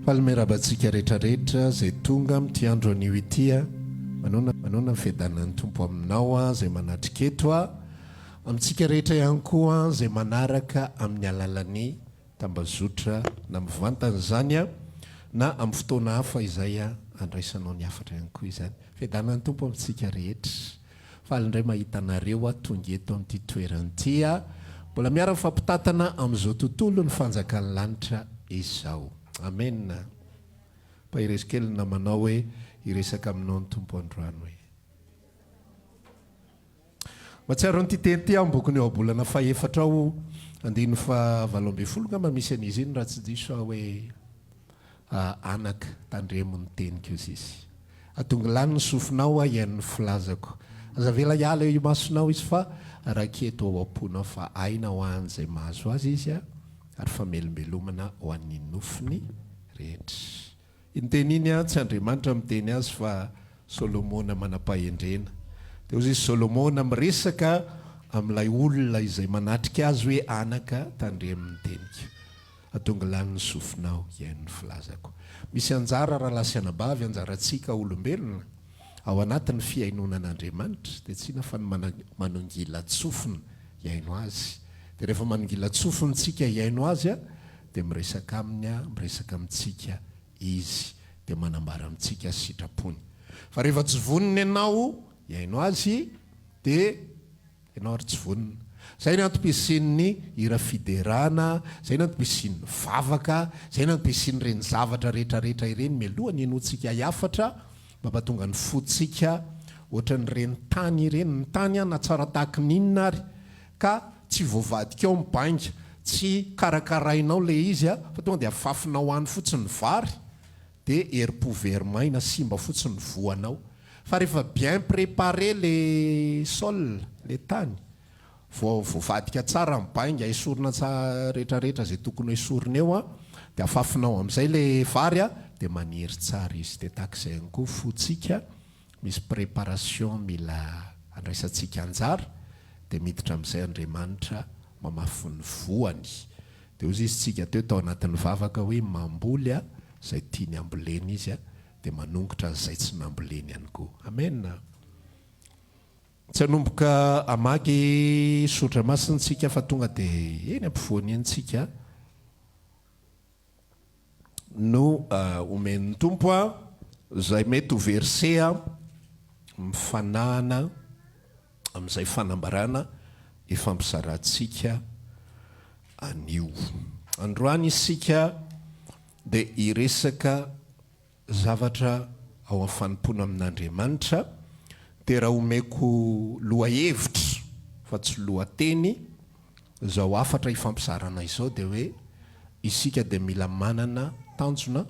Faly miarahaba antsika rehetra rehetra izay tonga amin'ity andro anio ity a. Manaona manaona ny fiadanan'ny Tompo aminao a, izay manatrika eto a. Amintsika rehetra ihany koa izay manaraka amin'ny alalan'ny tambazotra na mivantana izany a, na amin'ny fotoana hafa izay andraisanao ny hafatra ihany koa izany. Fiadanan'ny Tompo amintsika rehetra. Faly indray mahita anareo aho tonga eto amin'ity toerana ity a. Mbola miara-mifampitantana amin'izao tontolo ny fanjakan'ny lanitra izao. Amen. Mpaherezo kely ny namanao hoe hiresaka aminao ny Tompo androany hoe. Mahatsiaro an'ity teny ity aho amin'ny bokin'ny Ohabolana fahefatra ao, andininy fahavalo ambin'ny folo angamba misy an'izy iny raha tsy diso aho hoe Anaka, tandremo ny teniko hozy izy. Atongilano ny sofinao aho hihaino ny filazako. Aza avela hiala eo imasonao izy fa raketo ao am-ponao fa aina ho an'izay mahazo azy izy ary famelombelomana ho an'ny nofony rehetra. Iny teny iny tsy Andriamanitra miteny azy fa Solomona manam-pahendrena. Dia hozy izy Solomona miresaka amin'ilay olona izay manatrika azy hoe anaka tandremo ny teniko. Atongilano ny sofinao hihaino ny filazako. Misy anjara rahalahy sy anabavy anjarantsika olombelona ao anatin'ny fihainoana an'Andriamanitra dia tsy inona fa ny manongilan-tsofina hihaino Azy. Dia rehefa manongilan-tsofina tsika hihaino Azy dia miresaka Aminy miresaka amintsika Izy dia manambara amintsika sitrapony. Fa rehefa tsy vonona ianao hihaino Azy dia Ianao ary tsy vonona. Izay ny antom-pisian'ny hira fiderana, izay ny antom-pisian'ny vavaka, izay ny antom-pisian'ireny zavatra rehetra rehetra ireny mialoha ny henoantsika hafatra mba hampatonga ny fontsika ohatran'ireny tany ireny. Ny tany an, na tsara tahaky ny inona ary ka tsy voavadika ao ny bainga, tsy karakarainao ilay izy an, fa tonga dia afafinao any fotsiny ny vary dia herim-po very maina, simba fotsiny ny voanao. Fa rehefa bien préparé le sol, le tany, vao voavadika tsara ny bainga, esorina tsa retraretra izay tokony ho esorina eo an, dia afafinao amin'izay le vary an, dia maniry tsara izy. Dia tahaka izay ihany koa fontsika, misy préparation mila andraisantsika anjara, dia miditra amin'izay Andriamanitra mamafy ny voany. Dia hozy izy tsika teo tao anatin'ny vavaka hoe mamboly an, izay tiany hambolena izy an, dia manongotra an'izay tsy namboleny ihany koa. Amen. Tsy hanomboka hamaky soratra masina tsika fa tonga dia eny ampovoany eny tsika no omen'ny Tompo izay mety ho verset mifanahana amin'izay fanambarana ifampizarantsika anio. Androany isika dia hiresaka zavatra ao amin'ny fanompoana amin'Andriamanitra, dia raha omeko lohahevitra fa tsy lohateny izao hafatra ifampizarana izao dia hoe isika dia mila manana tanjona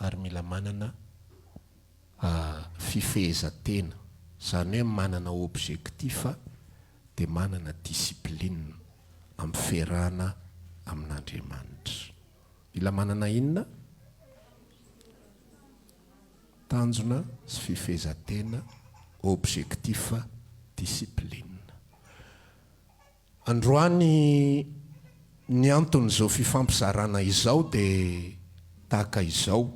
ary mila manana fifehezan-tena, izany hoe manana objectif dia manana discipline amin'ny fiarahana amin'Andriamanitra. Mila manana inona? Tanjona sy fifehezan-tena, objectif, discipline. Androany ny anton'izao fifampizarana izao dia tahaka izao.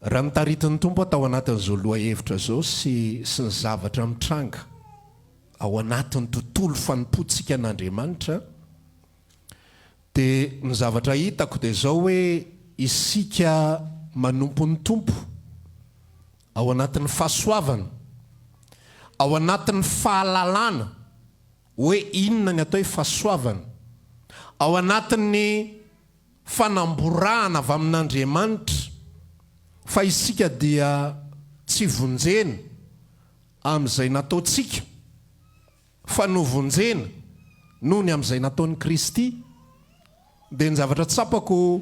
Raha notaritin'ny Tompo aho tao anatin'izao lohahevitra izao sy sy ny zavatra mitranga ao anatin'ny tontolo fanompoantsika an'Andriamanitra, Dia ny zavatra hitako dia izao hoe isika manompo ny Tompo ao anatin'ny fahasoavana, ao anatin'ny fahalalana hoe inona ny atao hoe fahasoavana, ao anatin'ny fanamborahana avy amin'Andriamanitra fa isika dia tsy vonjena amin'izay nataontsika, fa novonjena noho ny amin'izay nataon'i Kristy, dia ny zavatra tsapako,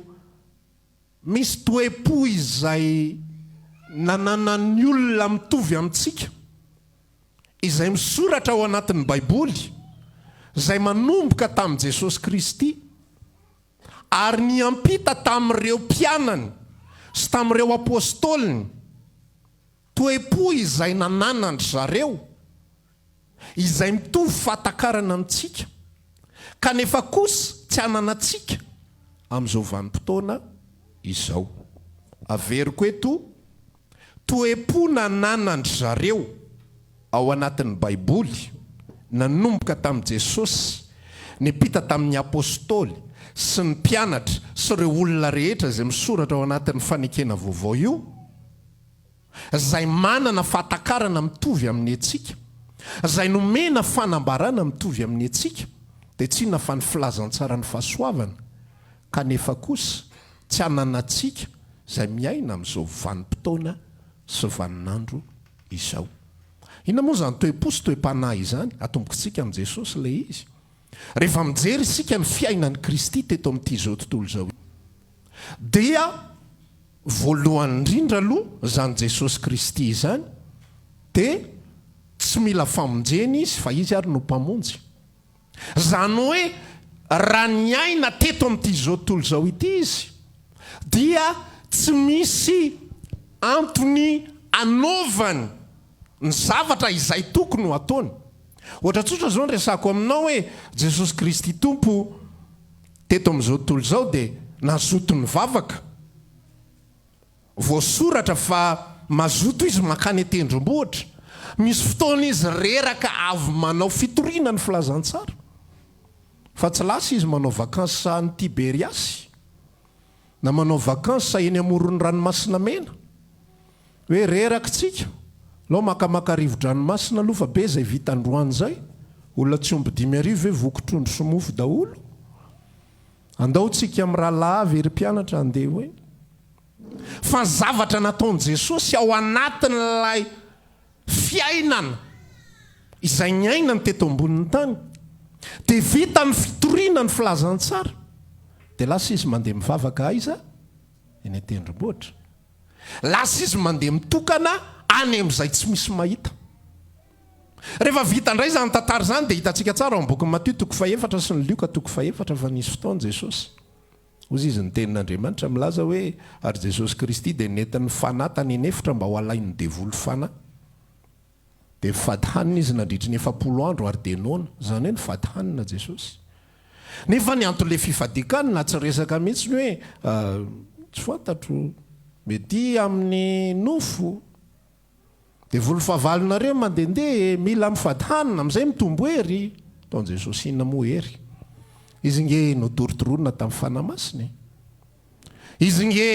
misy toe-po izay nananan'ny olona mitovy amintsika, izay misoratra ao anatin'ny Baiboly, izay manomboka tamin'i Jesosy Kristy, ary niampita tamin'ireo mpianany sy tamin'ireo apostoliny, toe-po izay nananan-dry zareo, izay mitovy fahatakarana amintsika, kanefa kosa tsy ananantsika amin'izao vanim-potoana. izao. Averiko eto, toe-po nananan-dry zareo ao anatin'ny Baiboly, nanomboka tamin'i Jesosy, niampita tamin'ny Apostoly sy ny mpianatra sy ireo olona rehetra izay misoratra ao anatin'ny Fanekena Vaovao io, izay manana fahatakarana mitovy amin'ny antsika, izay nomena fanambarana mitovy amin'ny antsika, dia tsy inona fa ny filazantsaran'ny fahasoavana, kanefa kosa tsy ananantsika izay miaina amin'izao vanim-potoana sy vaninandro izao. Inona moa izany toe-po sy toe-panahy izany? Atombokitsika amin'i Jesosy ilay izy. Rehefa mijery isika ny fiainan'i Kristy teto amin'ity izao tontolo izao dia voalohany indrindra aloha izany Jesosy Kristy izany dia tsy mila famonjena Izy fa Izy ary no Mpamonjy. Izany hoe raha niaina teto amin'ity izao tontolo izao ity Izy dia tsy misy antony anaovany ny zavatra izay tokony ho ataony. Ohatra tsotra izao ny resako aminao hoe Jesosy Kristy Tompo teto amin'izao tontolo izao dia nazoto nivavaka. Voasoratra fa mazoto izy mankany an-tendrombohitra. Misy fotoana izy reraka avy manao fitoriana ny filazantsara. Fa tsy lasa izy manao vacances any Tiberiasy na manao vacances eny amoron'ny ranomasina mena. Hoe reraka tsika, alao makamaka rivo-dranomasina aloha fa be izay vita androany izay, olona tsy omby 5000 ve voky trondro sy mofo daholo? Andao tsika mirahalahy ve ry mpianatra handeha ho eny? Fa ny zavatra nataon'i Jesosy ao anatin'ilay fiainana izay niainany teto ambonin'ny tany dia vita ny fitoriana ny filazantsara dia lasa izy mandeha mivavaka aiza? Eny an-tendrombohitra. Lasa izy mandeha mitokana any amin'izay tsy misy mahita. Rehefa vita indray izany tantara izany dia hitantsika tsara ao amin'ny bokin'i Matio toko fahefatra sy ny Lioka toko fahefatra fa nisy fotoana Jesosy, hozy izy ny tenin'Andriamanitra milaza hoe ary Jesosy Kristy dia nentin'ny Fanahy tany an'efitra mba ho alain'ny devoly fanahy. Dia nifady hanina izy nandritry ny 40 andro ary dia noana. Izany hoe nifady hanina Jesosy. Nefa ny anton'ilay fifadian-kanina tsy resaka mihitsy ny hoe tsy fantatro, mety amin'ny nofo. Devoly fahavalonareo mandehandeha e, mila mifady hanina amin'izay mitombo hery. Ataon'i Jesosy inona moa hery? Izy nge notorotoroana tamin'ny Fanahy Masina e. Izy nge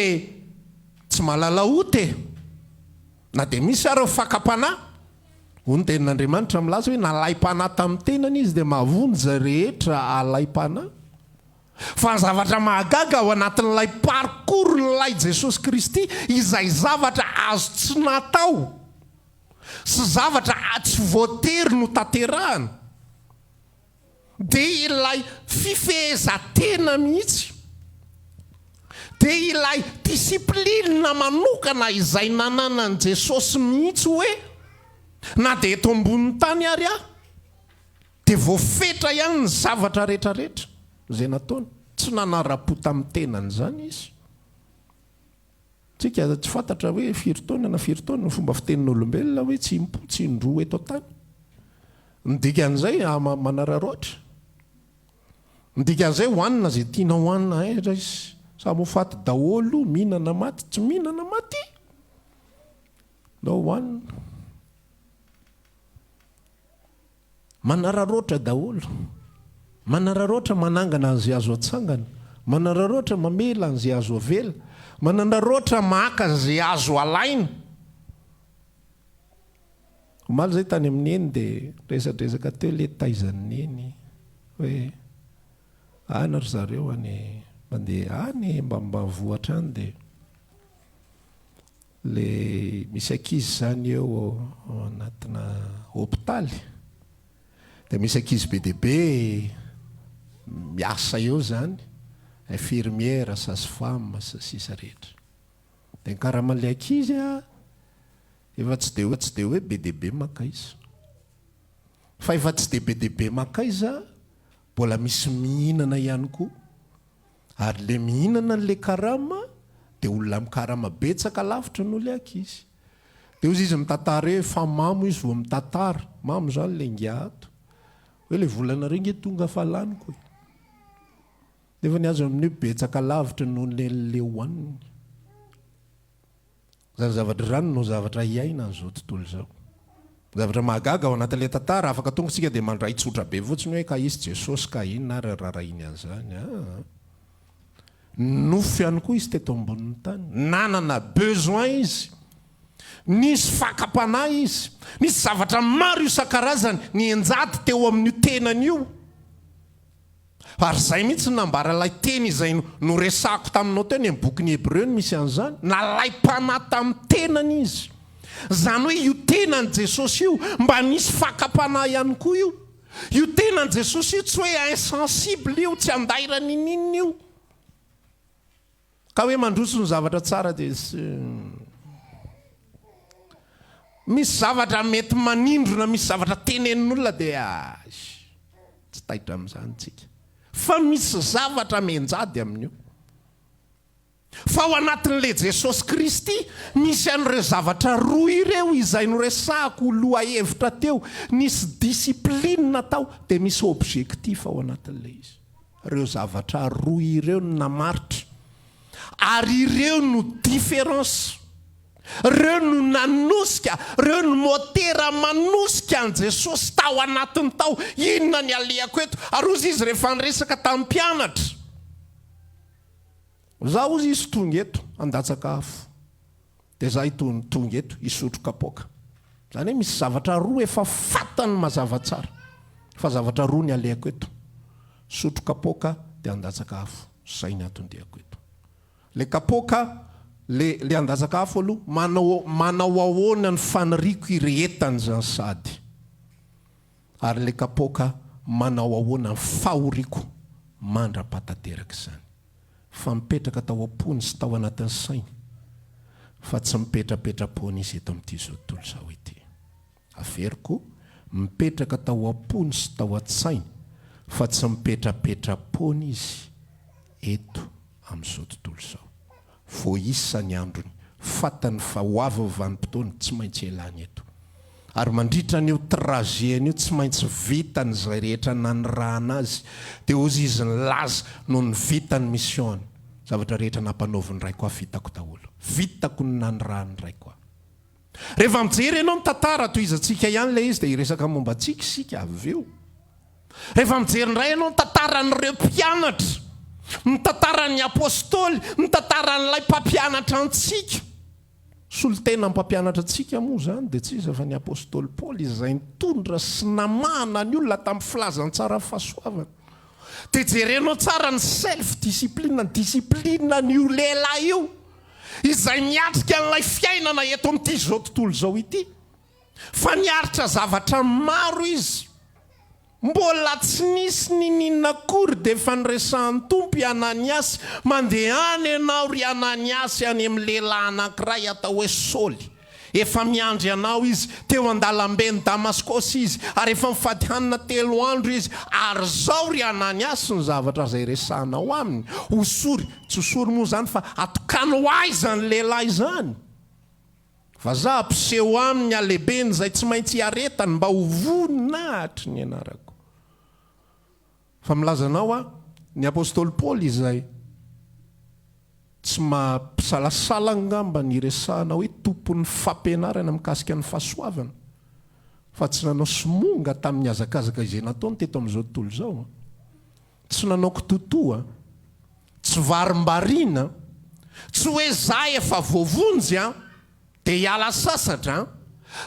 tsy mahalala ota e. Na dia misy ara fakam-panahy, hoy ny tenin'Andriamanitra milaza hoe nalaim-panahy tamin'ny tenany izy dia mahavonjy izay rehetra alaim-panahy. Fa ny zavatra mahagaga ao anatin'ilay parcours-n'ilay Jesosy Kristy izay zavatra azo tsy natao sy zavatra tsy voatery notanterahana dia ilay fifehezan-tena mihitsy, dia ilay discipline manokana izay nananan'i Jesosy mihitsy hoe na dia eto ambonin'ny tany ary aho dia voafetra ihany ny zavatra rehetrarehetra izay nataony. Tsy nanara-po tamin'ny tenany izany izy. Tsika tsy fantatra hoe firy taona na firy taona ny fomba fitenin'olombelona hoe tsy impo tsy indroa eto an-tany. Ny dikan'izay manararaotra. Ny dikan'izay hohanina izay tiana hohanina aiza izy. Samy ho faty daholo, mihinana maty, tsy mihinana maty. Ndao hohanina. Manararaotra daholo. Manararaotra manangana an'izay azo atsangana. Manararaotra mamela an'izay azo avela. Manararaotra maka izay azo alaina. Omaly izay tany amin'i Neny dia resadresaka teo ilay taizan'i Neny hoe any ry zareo any mandeha any ambanimbanivohitra any dia Le misy ankizy zany eo ao anatina hopitaly dia misy ankizy be dia be miasa eo zany, infirmière, sage femme sy ny sisa rehetra. Dia ny karaman'ilay ankizy a, efa tsy dia hoe tsy dia hoe be dia be mankaiza. Fa efa tsy dia be dia be mankaiza, mbola misy mihinana ihany koa. Ary le mihinana an'le karama dia olona mikarama betsaka lavitra noho le ankizy. Dia hozy izy mitantara hoe fa mamo izy vao mitantara, mamo zany le ingahy ato, hoe le volanareo nge tonga fa laniko e. Nefa ny azo amin'io betsaka lavitra noho ny le hohaniny. Izany zavatra izany no zavatra iainan'izao tontolo izao. Zavatra mahagaga ao anatin'ilay tantara, afaka tonga isika dia mandray tsotra be fotsiny hoe ka izy Jesosy ka inona ary rarahiny an'izany aa. Nofo ihany koa izy teto ambonin'ny tany. Nanana besoin izy. Nisy fakam-panahy izy. Nisy zavatra maro isan-karazany nianjady teo amin'io tenany io. Ary izay mihitsy no nambara ilay teny izay noresahako taminao teo, any amin'ny bokin'ny Hebreo no misy an'izany. Nalaim-panahy tamin'ny tenany izy. Izany hoe io tenan'i Jesosy io, mba nisy fakam-panahy ihany koa io. Io tenan'i Jesosy io tsy hoe insensible io, tsy andaira ninininona io. Ka hoe mandroso ny zavatra tsara dia tsy misy zavatra mety manindrona, misy zavatra tenenin'olona dia tsy taitra amin'izany tsika. Fa misy zavatra mianjady amin'io. Fa ao anatin'ilay Jesosy Kristy misy an'ireo zavatra roa ireo izay noresahako ho lohahevitra teo, nisy discipline tao dia misy objectif ao anatin'ilay izy. Ireo zavatra roa ireo no namaritra ary ireo no différence, ireo no nanosika, ireo no motera manosika an'i Jesosy tao anatiny tao, inona ny alehako eto? Ary hozy izy rehefa niresaka tamin'ny mpianatra, za hozy izy tonga eto handatsaka afo. Dia za itony tonga eto hisotro kapoaka. Izany hoe misy zavatra roa efa fantany mazava tsara fa zavatra roa ny alehako eto. Sotro kapoaka dia handatsaka afo. Izay ny anton-diako eto. Le kapoaka, le le handatsaka afo aloha, manao manao ahoana ny faniriako hirehetana izany sady. Ary le kapoaka manao ahoana ny fahoriako mandra-pahatanteraka izany. Fa mipetraka tao am-pony sy tao anatin'ny sainy fa tsy mipetrapetra-poana izy eto amin'ity izao tontolo izao ity. Averiko, mipetraka tao am-pony sy tao an-tsainy fa tsy mipetrapetra-poana izy eto amin'izao tontolo izao. Voaisa ny androny, fantany fa ho avy ny vanim-potoana tsy maintsy hialany eto. Ary mandritra an'io trajet-ny io tsy maintsy vitany izay rehetra nanirahana azy. Dia hozy izy nilaza nony vita ny mission-ny, zavatra rehetra nampanaovin'ny Raiko ahy vitako daholo. Vitako ny nanirahan'ny Raiko ahy. Rehefa mijery ianao ny tantara, tohizantsika ihany ilay izy dia hiresaka momba antsika isika avy eo. Rehefa mijery indray ianao ny tantaran'ireo mpianatra, ny tantaran'ny apostoly, ny tantaran'ilay mpampianatra antsika, solontena mpampianatra antsika moa izany dia tsy iza fa ny apostoly Paoly izay nitondra sy namahana ny olona tamin'ny filazantsaran'ny fahasoavana. Dia jerenao tsara ny self discipline, ny discipline an'io lehilahy io izay miatrika an'ilay fiainana eto amin'ity izao tontolo izao ity. Fa niaritra zavatra maro izy. Mbola tsy nisy niniana akory dia efa niresahan'ny Tompo i Ananiasy, Mandehana ianao ry Ananiasy any amin'ny lehilahy anankiray atao hoe Saoly. Efa miandry anao izy. Teo an-dalamben'i Damaskosy izy, ary efa nifady hanina telo andro izy. Ary izao ry Ananiasy ny zavatra izay resahanao aminy, Hosory, tsy hosory moa izany fa atokano ho ahy izany lehilahy izany. Vazaha mpiseho aminy ny halehibeny izay tsy maintsy hiaretany mba ho voninahitry ny anarako. Fa milaza anao aho, ny apostoly Paoly izay tsy mampisalasala angamba ny hiresahana hoe tompon'ny fampianarana mikasika ny fahasoavana, fa tsy nanao somonga tamin'ny hazakazaka izay nataony teto amin'izao tontolo izao. Tsy nanao kitotoa, tsy varimbariana, tsy hoe za efa voavonjy an, de hiala sasatra an,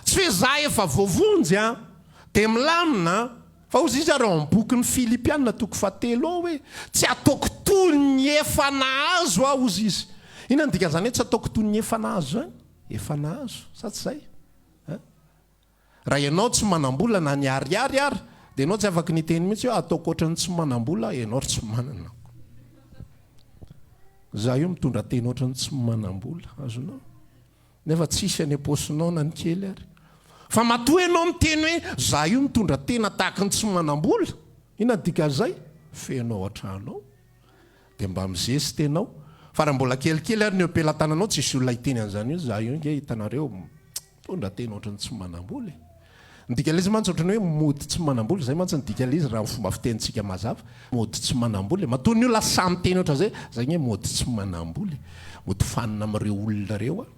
tsy hoe za efa voavonjy an, de milamina an, fa hozy izy ary ao amin'ny bokin'ny Filipiana toko fahatelo ao hoe, tsy ataoko toy ny efa nahazo aho hozy izy. Inona no dikan'izany hoe tsy ataoko toy ny efa nahazo izany? Efa nahazo, sa tsy izay? An? Raha ianao tsy manam-bola na ny ariary ary dia ianao tsy afaky ny hiteny mihitsy hoe ataoko ohatran'ny tsy manam-bola aho, ianao ry tsy manana. Za io mitondra tena ohatran'ny tsy manam-bola, azonao? Nefa tsisy any am-paosinao na ny kely ary. Fa matoa ianao miteny hoe za io mitondra tena tahaky ny tsy manam-bola, inona ny dikan'izay? Feno ao an-trano ao. Dia mba mizesta ianao. Fa raha mbola kelikely ary ny eo am-pelatananao tsisy olona hiteny an'izany hoe za io ange hitanareo mitondra tena ohatran'ny tsy manam-bola e. Ny dikan'ilay izy mantsy ohatran'ny hoe mody tsy manam-bola, izay mantsy ny dikan'ilay izy raha ny fomba fitenintsika mazava. Mody tsy manam-bola e. Matoa ny olona sahy miteny ohatran'izay, zay anie mody tsy manam-bola e. Mody fanina amin'ireo olona ireo aho.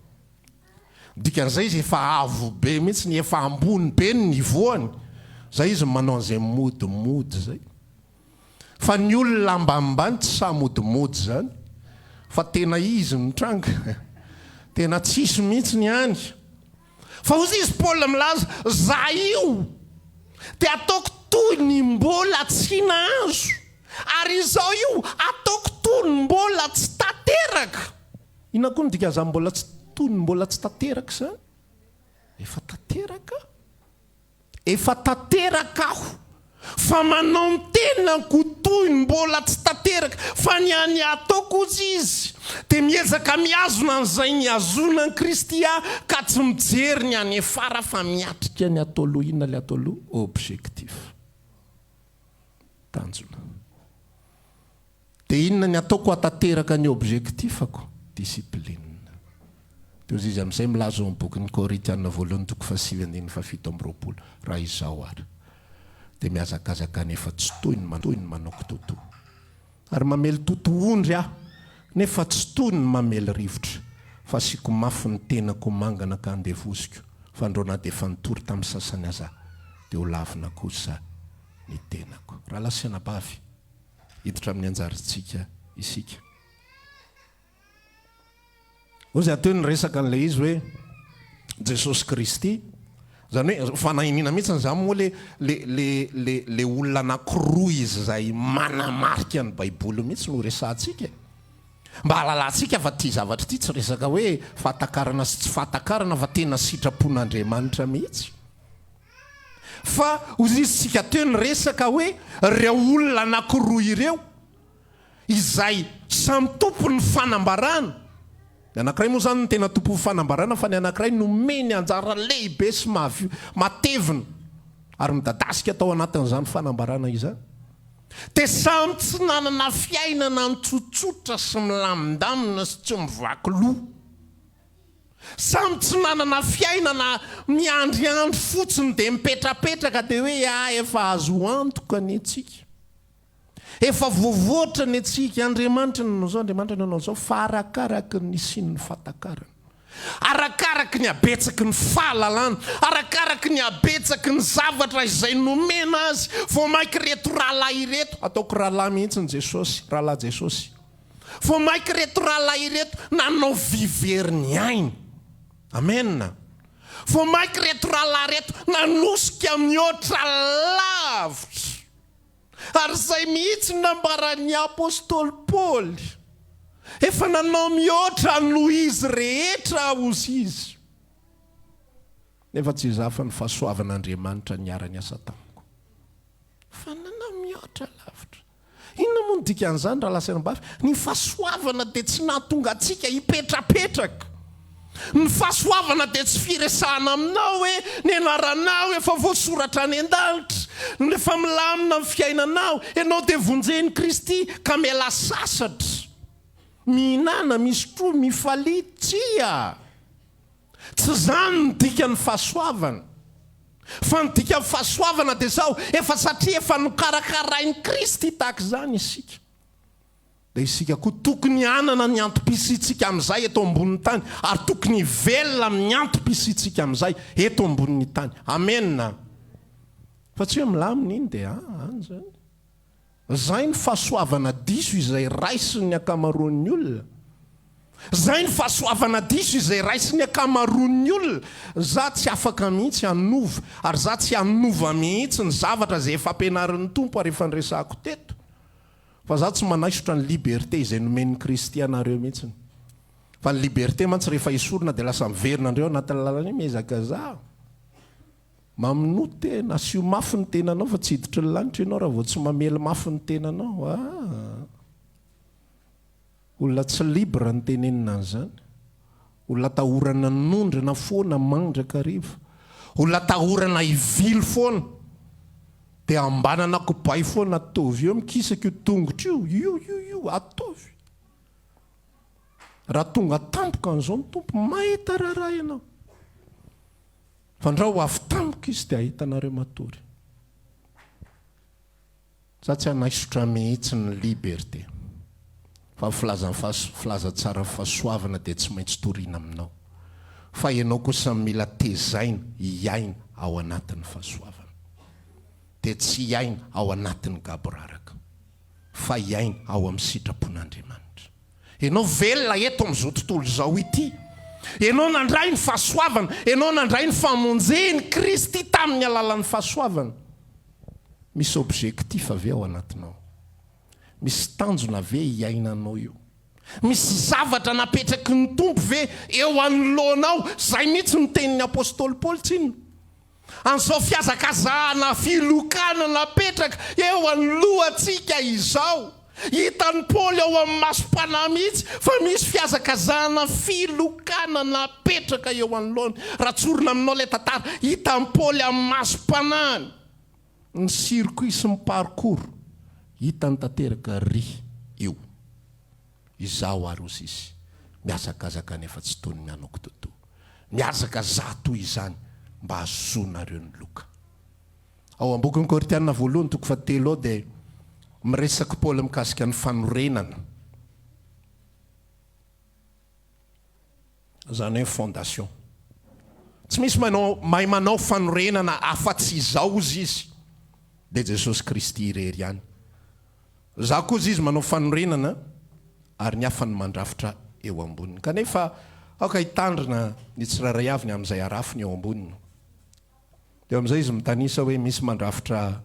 Ny dikan'izay izy efa avo be mihitsy, efa ambony be ny niveau-ny. Zay izy manao an'izay modimody izay. Fa ny olona ambanimbany tsy sahy modimody izany fa tena izy mitranga. Tena tsisy mihitsy ny any. Fa hozy izy Paul milaza, za io dia ataoko toy ny mbola tsy nahazo, ary izao io ataoko toy ny mbola tsy tanteraka. Inona koa no dikan'izany mbola tsy toy ny mbola tsy tanteraka izany? Efa tanteraka. Efa tanteraka aho fa manao ny tenako toy ny mbola tsy tanteraka fa ny any ataoko hozy izy dia miezaka mihazona an'izay nihazonan'i Kristy ahy ka tsy mijery ny any afara fa miatrika ny ato aloha inona ilay ato aloha? Objectif. Tanjona. Dia inona ny ataoko hahatanteraka ny objectif-ko? Discipline. Dia hozy izy amin'izay milaza ao amin'ny bokin'ny Korintiana voalohany toko fahasivy andininy fahafito amby 20, Raha izaho ary, dia mihazakazaka nefa tsy toy ny toy ny manao kitoatoa. Ary mamely totohondry aho, nefa tsy toy ny mamely rivotra, fa asiako mafy ny tenako ho mangana ka andevoziko, fandrao na dia efa nitory tamin'ny sasany aza aho, dia ho lavina kosa ny tenako. Rahalahy sy anabavy. Hiditra amin'ny anjarantsika isika. Hoy izy teo niresaka an'ilay izy hoe Jesosy Kristy. Izany hoe fanahiniana mihitsy izany moa le le le le le olona anankiroa izay manamarika ny Baiboly mihitsy no resahantsika e. Mba hahalalantsika fa ity zavatra ity tsy resaka hoe fahatakarana sy tsy fahatakarana fa tena sitrapon'Andriamanitra mihitsy. Fa hoy isika teo niresaka hoe ireo olona anankiroa ireo izay samy tompon'ny fanambarana, ny anankiray moa izany no tena tompon'ny fanambarana fa ny anankiray nomeny anjara lehibe sy matevina ary midadasika tao anatin'izany fanambarana izany. Dia samy tsy nanana fiainana nitsotsotra sy milamindamina sy tsy mivaky loha. Samy tsy nanana fiainana miandriandry fotsiny dia mipetrapetraka dia hoe ah efa azo antoka ny antsika. Efa voavoatra ny antsika, Andriamanitra no nanao izao, Andriamanitra no nanao izao, fa arakaraky ny nisian'ny fahatakarana, arakaraky ny habetsaky ny fahalalana, arakaraky ny habetsaky ny zavatra izay nomena azy, vao mainka ireto rahalahy ireto, ataoko rahalahy mihitsy ny Jesosy, rahalahy Jesosy, Vao maika ireto rahalahy ireto nanao vy very ny ainy. Amen. Vao maika ireto rahalahy ireto nanosika mihoatra lavitra. Ary izay mihitsy no nambaran'ny apostoly Paoly. Efa nanao mihoatra noho izy rehetra hozy izy. Nefa tsy izaho fa ny fahasoavan'Andriamanitra niara-niasa tamiko. Fa nanao mihoatra lavitra. Inona moa no dikan'izany rahalahy sy anabavy? Ny fahasoavana dia tsy nahatonga antsika hipetrapetraka. Ny fahasoavana dia tsy firesahana aminao hoe ny anaranao efa voasoratra any an-danitra, efa milamina ny fiainanao, ianao dia vonjen'i Kristy ka mialà sasatra, mihinàna, misotroa, mifalia. Tsia! Tsy izany ny dikan'ny fahasoavana. Fa ny dikan'ny fahasoavana dia izao, efa satria efa nokarakarain'i Kristy tahaka izany isika, dia isika koa tokony hanana ny antom-pisiantsika amin'izay eto ambonin'ny tany, ary tokony hivelona amin'ny antom-pisiantsika amin'izay eto ambonin'ny tany. Amena. Fa tsy hoe milamina iny dia any izany. Zay ny fahasoavana diso izay raisin'ny ankamaroan'ny olona. Zay ny fahasoavana diso izay raisin'ny ankamaroan'ny olona. Za tsy afaka mihitsy hanova, ary za tsy hanova mihitsy ny zavatra izay efa ampianarin'ny Tompo ary efa niresahako teto. Fa za tsy manaisotra ny liberté izay nomen'i Kristy anareo mihitsiny. Fa ny liberté mantsy rehefa esorina dia lasa miverina indray ao anatin'ny lalana io, miezaka za. Mamonoa tena, asio mafy ny tenanao fa tsy hiditry ny lanitra ianao raha vao tsy mamely mafy ny tenanao aa. Olona tsy libre no tenenina an'izany. Olona atahorana hanondrana foana mandrakariva. Olona atahorana hivily foana. Dia ambanana kobay foana, ataovy eo mikisaka io tongotra io, io io io, ataovy. Raha tonga tampoka an'izao ny Tompo, mahita raharaha ianao. Fandrao ho avy tampoka izy dia hahita anareo matory. Za tsy hanaisotra mihitsy ny liberté. Fa ny filazan'ny filazantsaran'ny fahasoavana dia tsy maintsy toriana aminao. Fa ianao kosa mila tezaina hiaina ao anatin'ny fahasoavana. Dia tsy hiaina ao anatin'ny gaboraraka. Fa hiaina ao amin'ny sitrapon'Andriamanitra. Ianao velona eto amin'izao tontolo izao ity. Ianao nandray ny fahasoavana. Ianao nandray ny famonjen'i Kristy tamin'ny alalan'ny fahasoavana. Misy objectif ve ao anatinao? Misy tanjona ve iainanao io? Misy zavatra napetraky ny Tompo ve eo anoloanao? Izay mihitsy no tenin'ny apostoly Paoly tsinona. An'izao fihazakazahana filokana napetraka eo anoloantsika izao. Hitan'i Paoly ao amin'ny masom-panahy mihitsy fa misy fihazakazahana filokana napetraka eo anoloany. Raha tsorina aminao ilay tantara, hitan'i Paoly amin'ny masom-panahiny ny circuit sy ny parcours. Hitany tanteraka ry io. Izaho ary hozy izy, mihazakazaka nefa tsy toy ny mianokitoto. Mihazakazaha toy izany mba hahazoanareo ny loka. Ao am-bokin'ny Korintiana voalohany toko fahatelo ao dia miresaka Paoly mikasika ny fanorenana. Izany hoe fondation. Tsy misy manao mahay manao fanorenana afa-tsy izao hozy izy, dia Jesosy Kristy irery ihany. Izaho koa hozy izy manao fanorenana ary ny hafa no mandrafitra eo amboniny. Kanefa aoka hitandrina ny tsirairay avy ny amin'izay arafiny eo amboniny. Dia eo amin'izay izy mitanisa hoe misy mandrafitra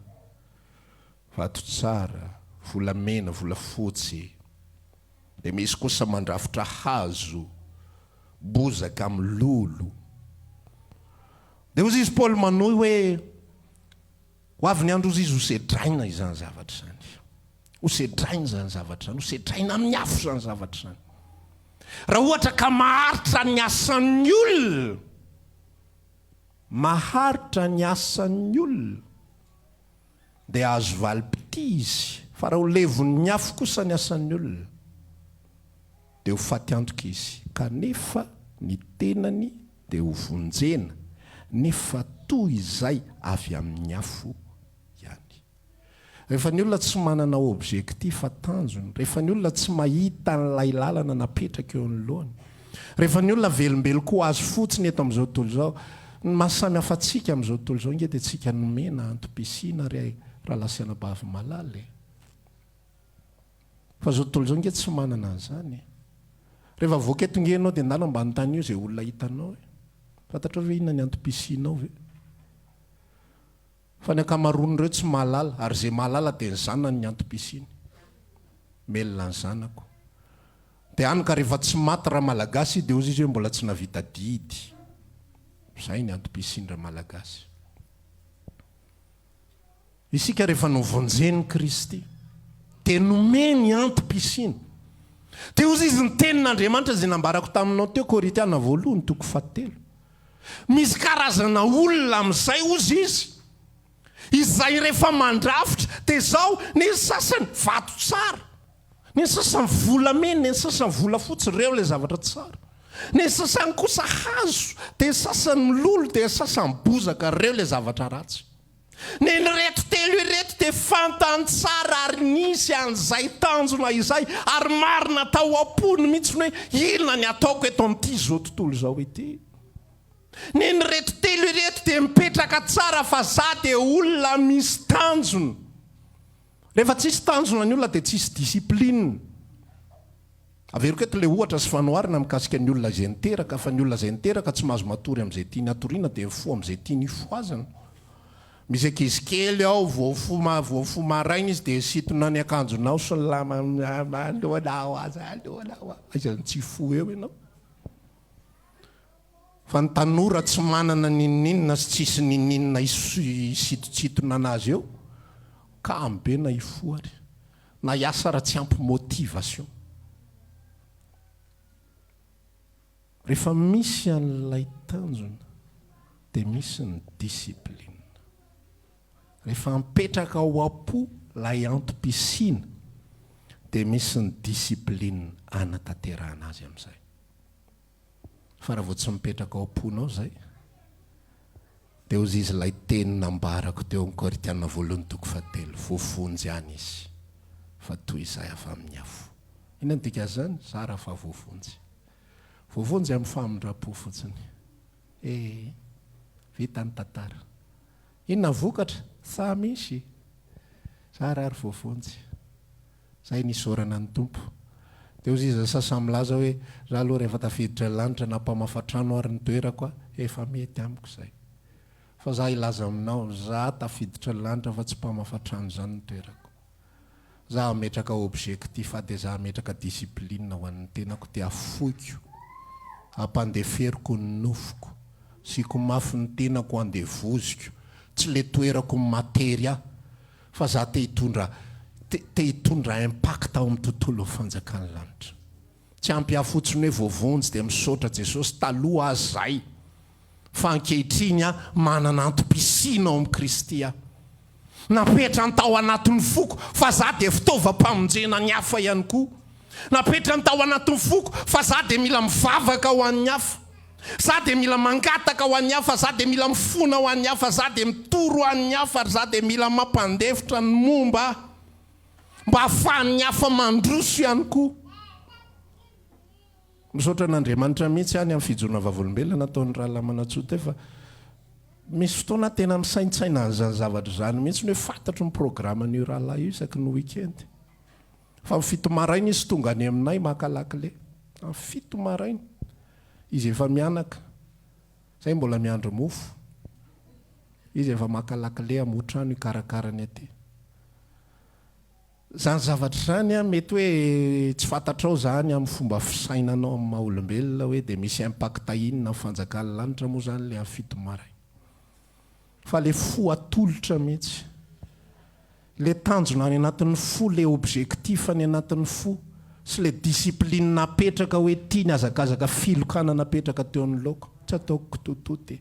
vato tsara, volamena, volafotsy. Dia misy kosa mandrafitra hazo, bozaka amin'ny lolo. Dia hozy izy Paoly manohy hoe, Ho avy ny andro hozy izy ho sedraina izany zavatra izany. Ho sedraina izany zavatra izany, ho sedraina amin'ny afo izany zavatra izany. Raha ohatra ka maharitra ny asan'ny olona, maharitra ny asan'ny olona, dia hahazo valim-pitia izy, fa raha ho levon'ny afo kosa ny asan'ny olona, dia ho faty antoka izy, kanefa ny tenany dia ho vonjena, nefa toy izay avy amin'ny afo ihany. Rehefa ny olona tsy manana objectif, tanjona, rehefa ny olona tsy mahita an'ilay lalana napetraka eo anoloany, rehefa ny olona velombelon-ko azy fotsiny eto amin'izao tontolo izao, ny maha samy hafa antsika amin'izao tontolo izao ange dia tsika nomena antom-pisiana ry rahalahy sy anabavy malala e. Fa izao tontolo izao ange tsy manana an'izany e. Rehefa avoaka eto ange ianao dia ndana mba anontanio izay olona hitanao e. Fantatrao ve inona ny antom-pisianao ve? Fa ny ankamaroan'ireo tsy mahalala, ary izay mahalala dia ny zanany ny antom-pisiany. Melona ny zanako. Dia hany ka rehefa tsy maty Ramalagasy dia hozy izy hoe mbola tsy navita didy. Izay ny antom-pisian-dRamalagasy. Isika rehefa novonjen'i Kristy dia nomeny antom-pisiana. Dia hozy izy ny tenin'Andriamanitra izay nambarako taminao teo, Korintiana voalohany toko fahatelo. Misy karazana olona amin'izay hozy izy, izay rehefa mandrafitra dia izao, ny sasany vato tsara, ny sasany volamena, ny sasany volafotsy, ireo ilay zavatra tsara. Ny sasany kosa hazo, dia ny sasany mololo, dia ny sasany bozaka, ireo ilay zavatra ratsy. Nen'ireto telo ireto dia fantany tsara ary nisy an'izay tanjona izay ary marina tao am-pony mihitsy ny hoe inona ny ataoko eto amin'ity izao tontolo izao ity. Nen'ireto telo ireto dia mipetraka tsara fa za dia olona misy tanjona. Rehefa tsisy tanjona ny olona dia tsisy discipline. Averiko eto ilay ohatra sy fanoharana mikasika ny olona izay niteraka, fa ny olona izay niteraka tsy mahazo matory amin'izay tiany hatoriana dia mifoha amin'izay tiany hifohazana. Misy ankizy kely ao vao mifoha vao mifoha maraina izy dia sintona ny akanjonao sy ny lamba aloana aho aza aloana aho aiza no tsy hifoha eo ianao. Fa ny tanora tsy manana n'inon'inona sy tsisy n'inon'inona hisintontsintona anazy eo, kamo be na hifoha ary. Na hiasa raha tsy ampy motivation. Rehefa misy an'ilay tanjona dia misy ny discipline. Rehefa mipetraka ao am-po ilay antom-pisiana dia misy ny discipline hanatanterahana azy amin'izay. Fa raha vao tsy mipetraka ao am-ponao izay. Dia hozy izy ilay teny nambarako teo amin'ny Korintiana voalohany toko fahatelo, voavonjy ihany izy, fa toy izay avy amin'ny afo. Inona no dikan'izany? Zara fa voavonjy. Voavonjy amin'ny famindram-po fotsiny. Eh, vita ny tantara. Inona ny vokatra? Sa misy? Zara ary voavonjy. Zay nisaorana ny Tompo. Dia hozy izy sasany milaza hoe, za aloha rehefa tafiditra ny lanitra na mpamafa trano ary ny toerako a, efa mety amiko zay. Fa za hilaza aminao, za tafiditra ny lanitra fa tsy mpamafa trano zany ny toerako. Za hametraka objectif aho dia za hametraka discipline ho an'ny tenako dia afoiko, ampandeferiko ny nofoko, asiako mafy ny tenako andevoziko, tsy le toerako matery ahy fa za te hitondra te te hitondra impact ao amin'ny tontolon'ny fanjakan'ny lanitra. Tsy ampy ahy fotsiny hoe voavonjy dia misaotra Jesosy, taloha aho zay fa ankehitriny aho manana antom-pisiana ao amin'i Kristy aho. Napetrany tao anatin'ny foko fa za dia fitaovam-pamonjena ny hafa ihany koa. Napetrany tao anatin'ny foko fa za dia mila mivavaka ho an'ny hafa. Za dia mila mangataka ho an'ny hafa, za dia mila mifona ho an'ny hafa, za dia mitory ho an'ny hafa ary za dia mila mampandefitra ny momba ahy mba hahafahan'ny hafa mandroso ihany koa. Misaotra an'Andriamanitra mihitsy aho ny amin'ny fijoroana vavolombelona nataon'ny Rahalahy Manantsoa teo fa misy fotoana aho tena misaintsaina an'izany zavatra izany mihitsy hoe fantatro ny programan'io rahalahy io isaky ny week-end. Fa amin'ny fito maraina izy tonga any aminay maka lakile. Amin'ny fito maraina. Izy efa mianaka. Zay mbola miandry mofo. Izy efa maka lakile hamoha trano hikarakara ny aty. Izany zavatra izany an, mety hoe tsy fantatrao izany amin'ny fomba fisainanao amin'ny maha olombelona hoe dia misy impact inona amin'ny fanjakan'ny lanitra moa izany ilay amin'ny fito maraina. Fa ilay fo atolotra mihitsy. Le tanjona any anatin'ny fo, le objectif any anatin'ny fo, sy le discipline napetraka hoe ty ny hazakazaka filokana napetraka teo anoloako, tsy ataoko kitototo e.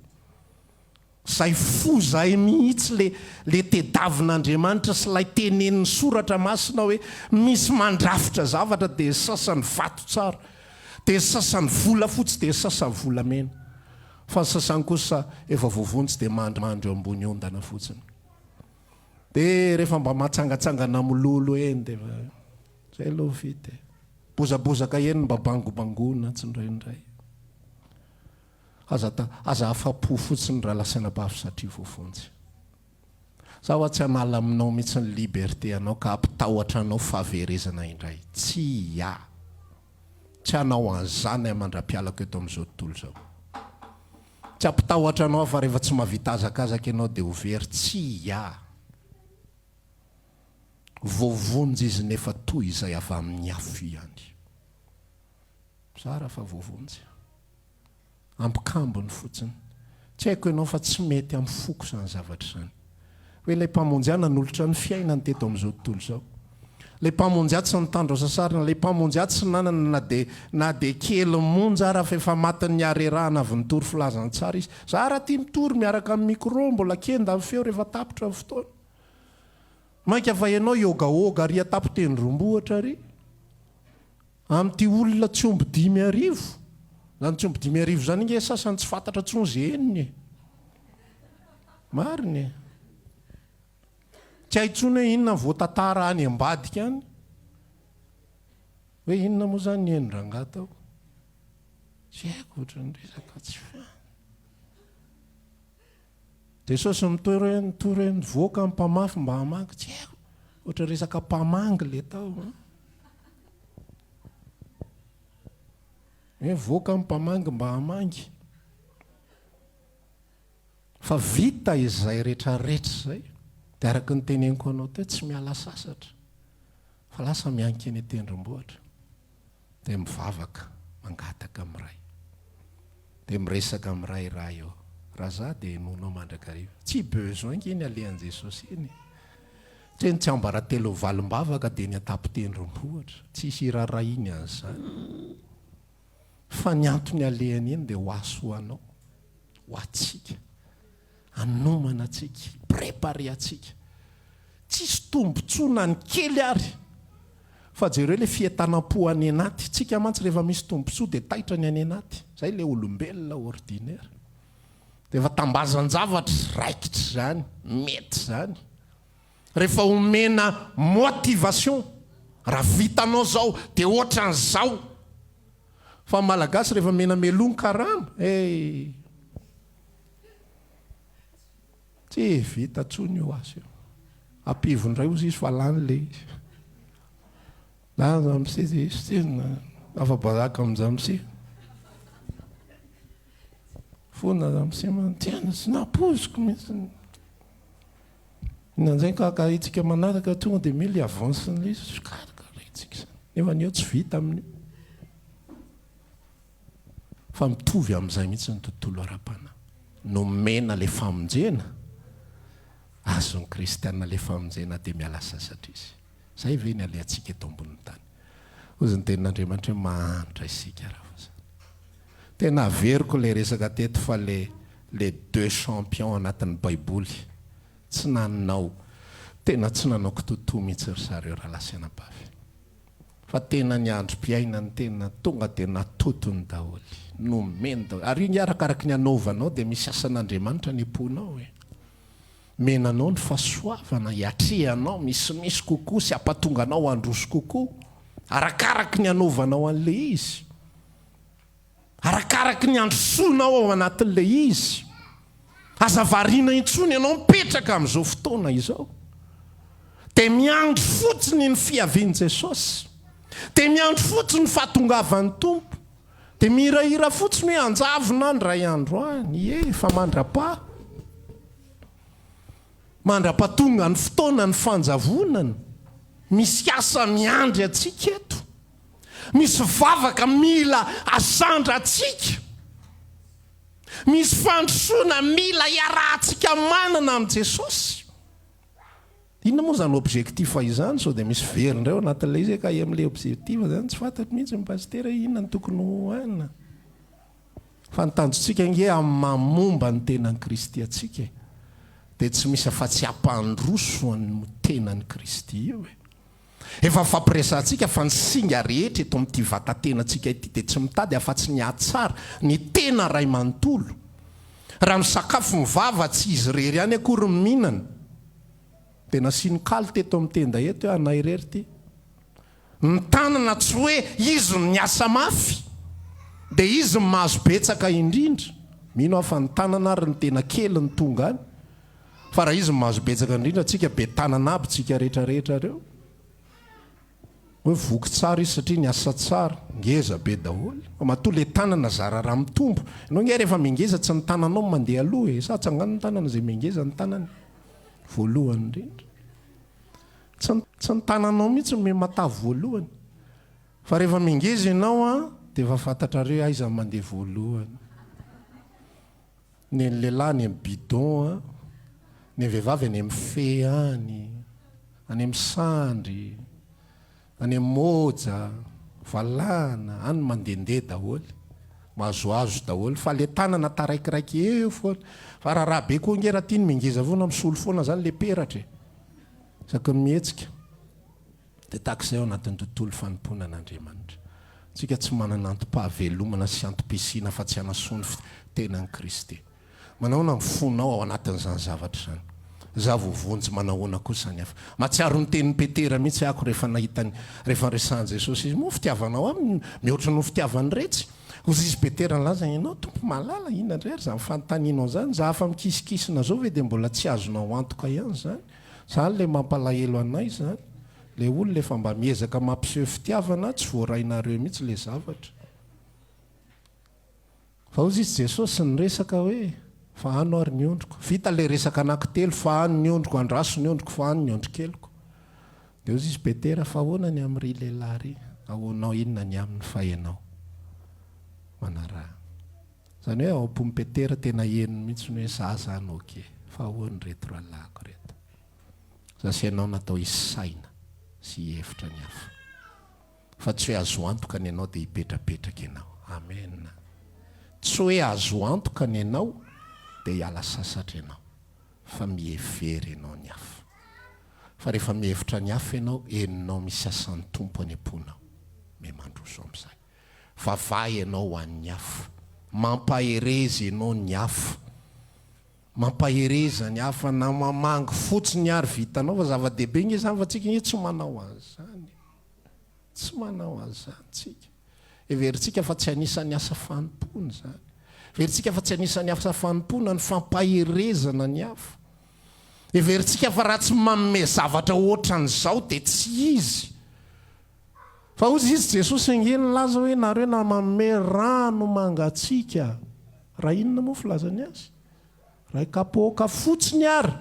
Zay fo zay mihitsy le le tedavin'Andriamanitra sy lay tenenin'ny soratra masina hoe misy mandrafitra zavatra dia ny sasany vato tsara, dia ny sasany volafotsy, dia ny sasany volamena. Fa ny sasany kosa efa voavonjy dia mandrimandry eo ambony ondana fotsiny. Dia rehefa mba matsangatsangana mololo eny dia efa zay aloha vita e. Bozabozaka eny mba bangobangoina tsindraindray. Aza aza afa-po fotsiny raha lasaina bavy satria voavonjy. Za hoa tsy hanala aminao mihitsy ny liberté anao ka hampitahotra anao fahaverezana indray. Tsia! Tsy hanao an'izany aho mandra-pialako eto amin'izao tontolo izao. Tsy hampitahotra anao aho fa rehefa tsy mahavita hazakazaka ianao dia ho very. Tsia! Voavonjy izy nefa toy izay avy amin'ny afo ihany. Zara fa voavonjy. Ampikambony fotsiny. Tsy haiko ianao fa tsy mety amin'ny foko izany zavatra izany. Hoe ilay Mpamonjy ahy nanolotra ny fiainany teto amin'izao tontolo izao. Ilay Mpamonjy ahy tsy nitandro hasasarana, ilay Mpamonjy ahy tsy nanana na dia na dia kely monja ara fa efa matin'ny harerahana avy nitory filazantsara izy. Za ara tia mitory miaraka amin'ny micro, mbola kenda ny feo rehefa tapitra ny fotoana. Mainka fa ianao hiogaoga ary an-tampon-tendrombohitra ary. Amin'ity olona tsy omby 5000, zany tsy omby 5000 zany ange sasany tsy fantatra intsony ze henony e. Marina e. Tsy hay intsony hoe inona ny voatantara any ambadika any. Hoe inona moa zany ny henon-drangahy tao. Tsy haiko ohatran'ny resaka tsy fa. Jesosy mitory hoe nitory hoe nivoaka ny mpamafy mba hamangy, tsy haiko, ohatra resaka mpamangy le tao an. Hoe mivoaka ny mpamangy mba hamangy. Fa vita izay retraretra izay, dia araka ny teneniko anao teo, tsy miala sasatra, fa lasa mianika eny an-tendrombohitra. Dia mivavaka, mangataka amin'ny Ray. Dia miresaka amin'ny Ray, Ray ô, raha za dia henoinao mandrakariva. Tsy besoin nge ny alehan'i Jesosy eny e. Tsy hoe ny tsiambaratelon'ny valim-bavaka dia ny an-tampon-tendrombohitra. Tsisy irarahiany an'izany. Fa ny antony alehany eny dia ho ahy sy ho anao, ho antsika. Hanomana antsika, hi-préparer antsika. Tsisy tombotsoa na ny kely ary. Fa jereo ilay fientanam-po any anaty. Tsika mantsy rehefa misy tombotsoa dia taitra ny any anaty. Zay ilay olombelona ordinaire. Dia efa tambazan-javatra raikitra izany, mety izany. Rehefa omena motivation, raha vitanao izao dia ohatran'izao. Fa ny Malagasy rehefa omena meloa ny karama, eh! Tsy vita intsony io asa io. Ampivo indray ozy izy fa lany le izy. Na ramose dia izy tena afa-baraka amin-dramose. Fona ramose manotena tsy nampoiziko mihitsy. Inona ka ka manaraka tonga dia mila avance n'ilay izy sokarakaraintsika izany. Nefa ny eo tsy vita amin'io. Fa mitovy amin'izay mihitsy ny tontolo ara-panahy. Nomena ilay famonjena, azon'ny kristiana ilay famonjena dia miala sasatra izy. Izay ve ny alehantsika eto ambonin'ny tany? Hozy ny tenin'Andriamanitra hoe mahantra isika raha vao izany. Tena averiko ilay resaka teto fa le les deux champions anatin'ny baiboly tsy nanao tena tsy nanao kitotoa mihitsy ry zareo rahalahy sy anabavy. Fa tena ny androm-piainany tena tonga dia natotony daholo, nomeny daholo. Ary io nge arakaraky ny anaovanao dia misy asan'Andriamanitra any am-ponao e. Omena anao ny fahasoavana hiatrehanao misimisy kokoa sy hampatonga anao handroso kokoa arakaraky ny anaovanao an'ilay izy. Arakaraky ny handrosoanao ao anatin'ilay izy. Aza variana intsony ianao mipetraka amin'izao fotoana izao. Dia miandry fotsiny ny fiavian'i Jesosy. Dia miandry fotsiny ny fahatongavan'ny Tompo. Dia mihirahira fotsiny hoe hanjavona aho indray andro any. Ie, fa mandra-paha. Mandra-pahatonga ny fotoana ny fanjavonana. Misy asa miandry antsika eto. Misy vavaka mila asandrantsika. Misy fandrosoana mila iarahantsika manana amin'i Jesosy. Inona moa izany objectif izany? Sao dia misy very indray ao anatin'ilay izy hoe ka amin'ilay objectif izany tsy fantatro mihitsy ny pasitera hoe inona no tokony ho anona. Fa ny tanjontsika ange amin'ny maha momba ny tenan'i Kristy antsika e, dia tsy misy afa-tsy hampandroso an'io tenan'i Kristy io e. Efa nifampiresahantsika fa ny singa rehetra eto amin'ity vatatenantsika ity dia tsy mitady afa-tsy ny hahatsara ny tena iray manontolo. Raha misakafo ny vava, tsy izy irery ihany akory no mihinana. Dia nasiany kaly teto amin'ny tenda eto hoe anay irery ity. Ny tanana tsy hoe izy no miasa mafy dia izy no mahazo betsaka indrindra. Mino aho fa ny tanana ary no tena kely no tonga any. Fa raha izy no mahazo betsaka indrindra tsika be tanana aby tsika rehetra rehetra reo. Hoe voky tsara izy satria niasa tsara, ngeza be daholo. Fa matoa le tanana zara raha mitombo. Ianao nge rehefa mingeza tsy ny tananao no mandeha aloha e, sa atsangano ny tanana zay mingeza ny tanany voalohany indrindra. Tsy tsy ny tananao mihitsy no miha-matavy voalohany. Fa rehefa mingeza ianao an, dia efa fantatrareo hoe aiza no mandeha voalohany. Ny an'ny lehilahy any amin'ny bidon an, ny an'ny vehivavy any amin'ny fe any, any amin'ny sandry, any amin'ny môja, valahana, any mandehandeha daholo, mahazoazo daholo, fa le tanana taraikiraiky eo foana, fa raharaha be koa ange raha tia ny mingeza foana misolo foana zany le peratra e, isaky ny mihetsika. Dia tahaka izay ao anatin'ny tontolo fanompoana an'Andriamanitra. Isika tsy manana antom-pahavelomana sy antom-pisiana afa-tsy hanasoa ny tenan'i Kristy. Manahoana ny fonao ao anatin'izany zavatra izany? Izaho voavonjy, manahoana kosa ny hafa? Mahatsiaro ny tenin'i Petera mihitsy aho rehefa nahita ny, rehefa niresahan'i Jesosy izy, Moa fitiavanao ahy mihoatra noho fitiavan'iretsy? Hoy izy Petera nilaza, Ianao Tompo mahalala, inona indray ary izany fanontanianao izany? Izaho afa-mikisikisina izao ve dia mbola tsy azonao antoka ihany izany? Zany le mampalahelo anay zany, le olona efa mba miezaka mampiseho fitiavana tsy voarainareo mihitsy le zavatra. Fa hozy izy Jesosy niresaka hoe fahano ary ny ondriko. Vita le resaka anankitelo, fahano ny ondriko, andraso ny ondriko, fahano ny ondrikeliko. De hozy izy Petera, fa ahoana ny amin'ry lehilahy ry? Ahoanao inona ny aminy fa ianao manaraha. Izany hoe ao am-pon'i Petera tena henony mihitsy ny hoe za zany ok, fa ahoana ireto rahalahiko ireto? Za sy ianao natao hisaina sy hihevitra ny hafa. Fa tsy hoe azo antoka ny anao dia hipetrapetraka ianao. Amen. Tsy hoe azo antoka ny anao dia hiala sasatra ianao, fa mihevery ianao ny hafa. Fa rehefa mihevitra ny hafa ianao, henonao misy asan'ny Tompo any am-ponao. Miha-mandroso amin'izay. Vavaha ianao ho an'ny hafa. Mampahereza ianao ny hafa. Mampahereza ny hafa na mamangy fotsiny ary vitanao fa zava-dehibe nge zany fa tsika nge tsy manao an'izany e. Tsy manao an'izany tsika. Heverintsika fa tsy anisan'ny asa fanompoana izany. Heverintsika fa tsy anisan'ny asa fanompoana ny fampaherezana ny hafa. Heverintsika fa raha tsy manome zavatra ohatran'izao dia tsy izy. Fa hozy izy Jesosy ange nilaza hoe nareo na manome rano mangatsiaka raha inona moa filazany azy? Ray kapoaka fotsiny ary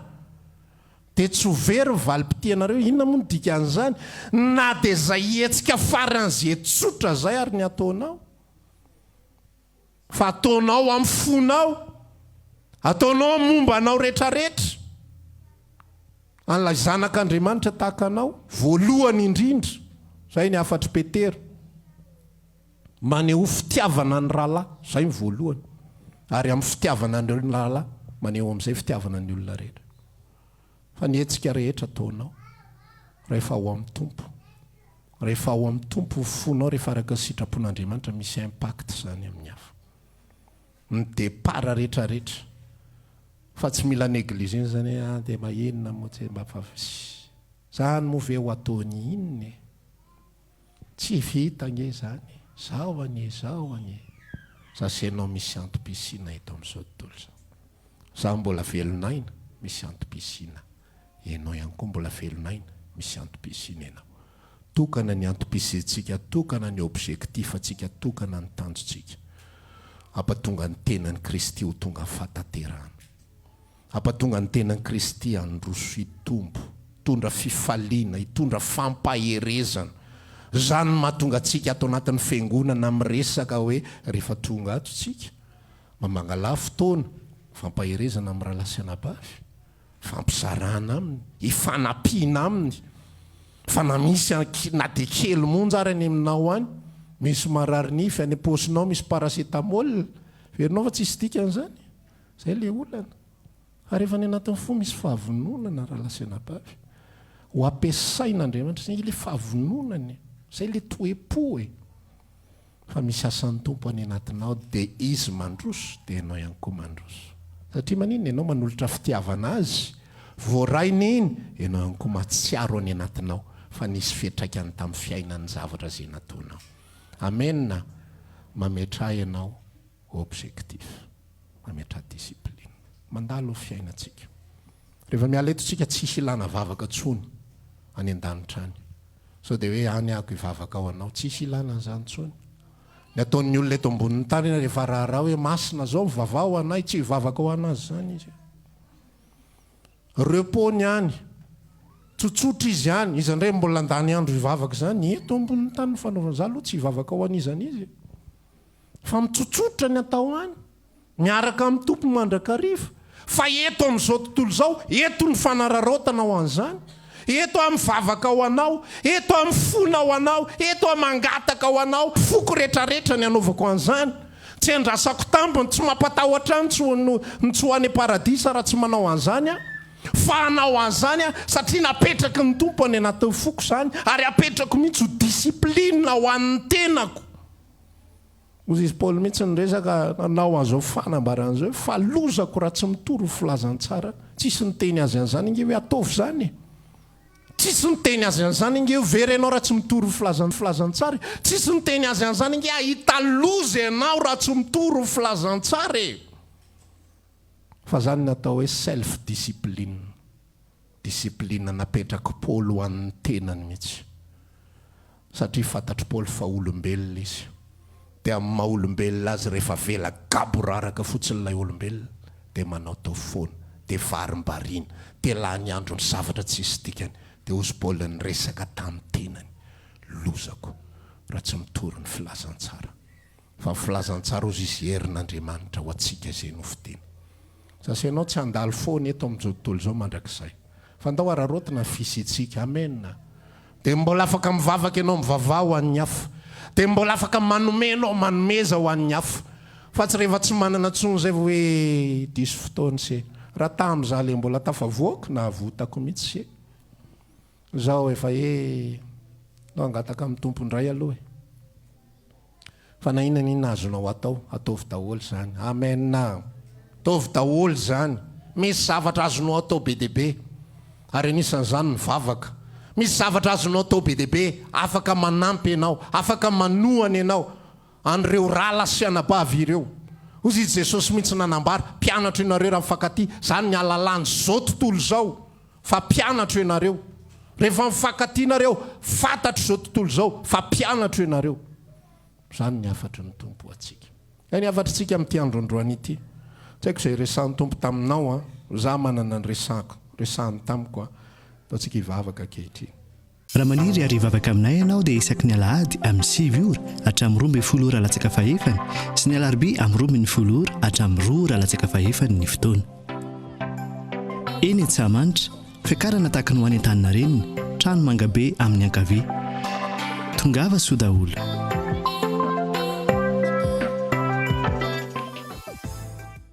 dia tsy ho very ny valim-pitianareo, inona moa no dikan'izany? Na dia izay hetsika faran'izay tsotra izay ary ny ataonao. Fa ataonao amin'ny fonao, ataonao amin'ny momba anao rehetrarehetra, an'ilay Zanak'Andriamanitra tahaka anao, voalohany indrindra, izay ny hafatr'i Petera, manehoa fitiavana ny rahalahy, izay ny voalohany, ary amin'ny fitiavana ny rahalahy, maneho amin'izay fitiavana ny olona rehetra. Fa ny hetsika rehetra ataonao, rehefa ao amin'ny Tompo, Rehefa ao amin'ny Tompo ny fonao, rehefa araka ny sitrapon'Andriamanitra, misy impact izany amin'ny hafa. Ny départ rehetra rehetra. Fa tsy mila négliger izany hoe ah dia mba inona moa tsy mba fa Zany moa ve ho ataony inona e? Tsy vita ange izany e. Zao anie, zao anie. Za sy ianao misy antom-pisiana eto amin'izao tontolo izao. Za mbola velon'aina, misy antom-pisiana. Ianao ihany koa mbola velon'aina, misy antom-pisiana ianao. Tokana ny antom-pisiantsika, tokana ny objectif-ntsika, tokana ny tanjontsika. Hampatonga ny tenan'i Kristy ho tonga fahatanterahana. Hampatonga ny tenan'i Kristy handroso hitombo, hitondra fifaliana, hitondra fampaherezana. Izany no mahatonga antsika ato anatin'ny fiangonana miresaka hoe rehefa tonga ato tsika, mba mangalà fotoana fampaherezana amin'ny rahalahy sy anabavy. Ifampizarana aminy, ifanampiana aminy, fa na misy na dia kely monja ary any aminao any, misy marary nify, any am-paosinao misy paracetamol, heverinao fa tsisy dikany izany? Izay ilay olana. Fa rehefa any anatin'ny fo misy fahavononana rahalahy sy anabavy, ho ampiasain'Andriamanitra, izay ilay fahavononana e, izay ilay toe-po e. Fa misy asan'ny Tompo any anatinao dia Izy mandroso dia ianao ihany koa mandroso. Satria maninona? Ianao manolotra fitiavana Azy, voarainy iny, ianao ihany koa mahatsiaro any anatinao fa nisy fiantraikany tamin'ny fiainany ny zavatra izay nataonao. Amen! Mametraha ianao objectif. Mametraha discipline. Mandalo ny fiainantsika. Rehefa miala eto tsika tsisy ilana vavaka tsony any an-danitra any. Sao dia hoe any ako hivavaka ho anao. Tsisy ilana an'izany tsony. Ny ataon'ny olona eto ambonin'ny tany rehefa raharaha hoe masina zao mivavaha ho anay, tsy hivavaka ho anazy izany izy. Repos ny any. Tsotsotra izy any. Iza indray mbola handany andro hivavaka izany? Eto ambonin'ny tany ny fanaovana. Za aloha tsy hivavaka ho an'iza n'iza e. Fa mitsotsotra ny atao any. Miaraka amin'ny Tompo mandrakariva. Fa eto amin'izao tontolo izao, eto ny fanararaotana ho an'izany. Eto aho mivavaka ho anao, eto aho mifona ho anao, eto aho mangataka ho anao, foko retraretra ny anaovako an'izany. Tsy andrasako tambiny, tsy mampatahotra ahy ny tsy ho ny tsy ho any am-paradisa raha tsy manao an'izany aho. Fa hanao an'izany aho satria napetraky ny Tompo any anatin'ny foko izany ary apetrako mihitsy ho discipline ho an'ny tenako. Hoy izy Paoly mihitsy niresaka nanao an'izao fanambarana izao hoe fa lozako raha tsy mitory ny filazantsara. Tsisy niteny azy an'izany ange hoe ataovy izany e. Tsisy niteny azy an'izany ange hoe very ianao raha tsy mitory ny filazan filazantsara e. Tsisy niteny azy an'izany ange hahita loza ianao raha tsy mitory ny filazantsara e. Fa izany ny atao hoe self discipline. Discipline napetrak'i Paoly ho an'ny tenany mihitsy. Satria fantatr'i Paoly fa olombelona izy. Dia amin'ny maha olombelona azy rehefa avela gaboraraka fotsiny ilay olombelona dia manaotao foana, dia varimbariana, dia lany andro ny zavatra tsisy dikany. Dia hozy Paoly niresaka tamin'ny tenany, lozako raha tsy mitory ny filazantsara. Fa ny filazantsara hozy izy herin'Andriamanitra ho antsika izay nofidiny. Sasa ianao tsy handalo foana eto amin'izao tontolo izao mandrakizay. Fa ndao araraotina ny fisiantsika. Amen. Dia mbola afaka mivavaka ianao mivavaha ho an'ny hafa. Dia mbola afaka manome ianao manomeza ho an'ny hafa. Fa tsy rehefa tsy manana intsony izay vao hoe diso fotoana se. Raha tamin'izaho ilay mbola tafavoaka, nahavotako mihitsy se. Izao efa he, ndao hangataka amin'ny Tompo indray aloha e. Fa na inona na inona azonao atao, ataovy daholo izany. Amen! Ataovy daholo izany. Misy zavatra azonao atao be dia be, ary anisan'izany ny vavaka. Misy zavatra azonao atao be dia be, afaka manampy ianao, afaka manohana ianao an'ireo rahalahy sy anabavy ireo. Hoy izy Jesosy mihitsy nanambara, Mpianatro ianareo raha mifankatia. Izany ny halalan'izao tontolo izao fa mpianatro ianareo. Rehefa mifankatia nareo, fantatr'izao tontolo izao fa mpianatro ianareo. Izany ny hafatry ny Tompo ho antsika. Izay ny hafatritsika amin'ity andro androany ity. Tsy haiko izay resahan'ny Tompo taminao an, za manana ny resahako, resahany tamiko an. Ataontsika hivavaka ankehitriny. Raha maniry ary hivavaka aminay ianao dia isaky ny alahady amin'ny 9 ora hatramin'ny 12 ora latsaka fahefany sy ny alarobia amin'ny 12 ora hatramin'ny 2 ora latsaka fahefany ny fotoana. Eny Antsahamanitra, fiakarana tahaka ny ho any Antaninarenina, trano mangabe amin'ny ankavia. Tongava soa daholo.